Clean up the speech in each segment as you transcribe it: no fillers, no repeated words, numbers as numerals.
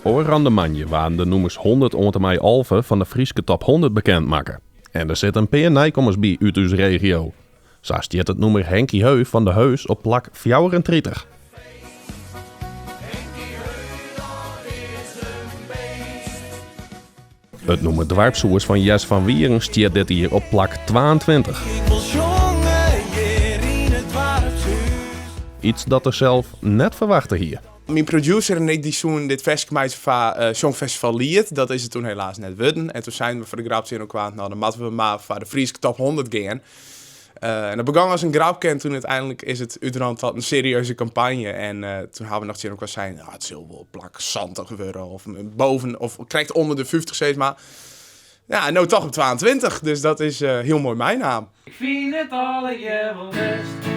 Ofrûne moandei waarden de nûmers 100 oant en mei 11 fan de Fryske Top 100 bekend makke. En der sitte in pear nijkommers by út ús regio. Sa stiet it nûmer Henkie Heu fan De Heus op plak 34. It nûmer Doarpshûs fan Jesse van Wieren stiet dit jier op plak 22. Iets dat er sels net ferwachte hie. Myn producer en ik dy soenen dit ferske meitsje foar eh, Songfestival Liet. Dat is it toen helaas net wurden. En toen seinen we foar de grap tsjin elkoar, nou dan moatte we mar foar de Fryske Top 100 gean. Eh, en dat begûn as in grapke en toen úteinlik is it útrûn ta in serieuze kampanje. En eh, toen hawwe we noch tsjin elkoar sein, nou, it sil wol plak 70 wurde of boven of krekt ûnder de 50 sis mar. Ja, en no toch op 22, dus dat is eh, hiel moai meinaam. Ik fyn it allegear wol bêst.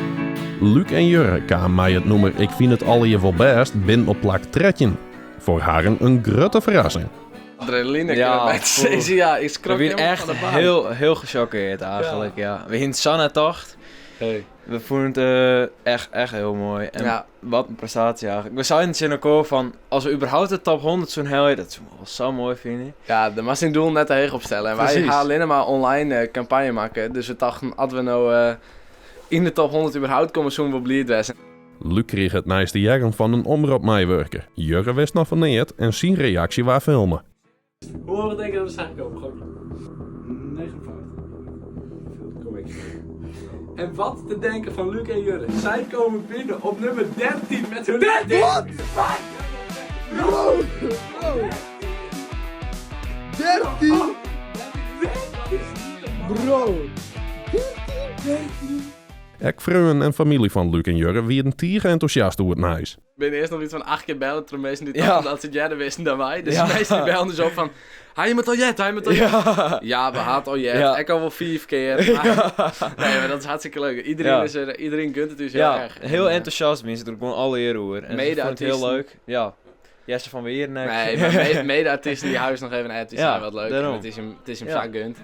Luc en Jurre kamen mei it nûmer Ik fyn it allegear wol bêst binnen op plak 13. Foar harren in grutte ferrassing. Adrenaline Ja, ja, poeh. ja, ik skrok We wienen helemaal echt fan de baan. hiel, hiel gesjokkeard eigenlik, ja. We hienen sa net tocht. Hey. We fûnen it eh, echt, echt hiel moai. En Ja. wat in prestaasje eigenlik. We seinen tsjin elkoar fan, as we überhaupt de top 100 soenen helje, dat soe ik wol sa moai fine. Ja, dan moatst dyn doel net te heech opstelle. En wy Presys. ha allinne mar online eh, kampanje makke. Dus we tochten, as we no eh, yn de top 100 überhaupt komme, soenen we wol bliid wêze. Luc krige it nijs te hearren fan in omropmeiwurker. Jurre wist noch fan neat en syn reaksje waard filme. Hoe hoog denk je dat we zijn gekomen? Gok. 59. Kom ik. En wat te denken van Luc en Jurre. Zij komen binnen op nummer 13 met hun... 13? Wat? Bro! Bro! 13? Bro! 13? Ek freonen en famylje fan Luc en Jurre wienen tige entûsjast oer it nijs. Ik bin earst noch iets fan acht kear belle troch minsken dy't Ja. tochten dat se it earder wisten dan wy. Dus Ja. de minsken dy bellen dus op fan, ha jim it al heard, ha jim it al heard? Ja. Ja, we ha it al heard. Ja. Ek al wol fiif kear. Maar, nee, maar dat is hartstikke leuk. Iedereen, Ja. is er, iedereen gunt it ús heel Ja, erg. heel En, eh, entûsjast wienen se der gewoan allegear oer. En ze fûnen it hiel Mede-artiesten. leuk. Ja. Jesse van Wieren ek. Nee, maar mede-artiesten die huis nog even appt, die Ja, zijn wat leuk. En daarom. het is hem Ja. sa gund.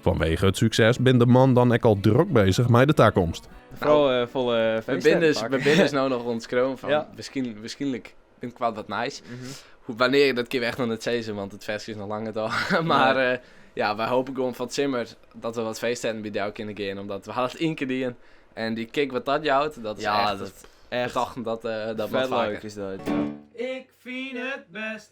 Fanwege it sukses binne de mannen dan ek al drok bezich mei de takomst. Foaral eh, folle We feesten binne dus, pakken. we binne dus no noch oan it skriuwen fan, Ja. waarskynlik binnenkort wat nijs. Mhm. Hoe, wannear, dat kinne we echt noch net sizze, want it ferske is noch lang net ôf. Maar eh, ja, wy hoopje gewoan fan 't simmer dat we wat feesttenten by del kinne gean. Omdat we hadden it ien kear dien en dy kick wat dat jout, dat is Ja, echt, dat we echt tochten dat eh dat vet moat leuk faker. is dat. Ja. Ik fyn it bêst.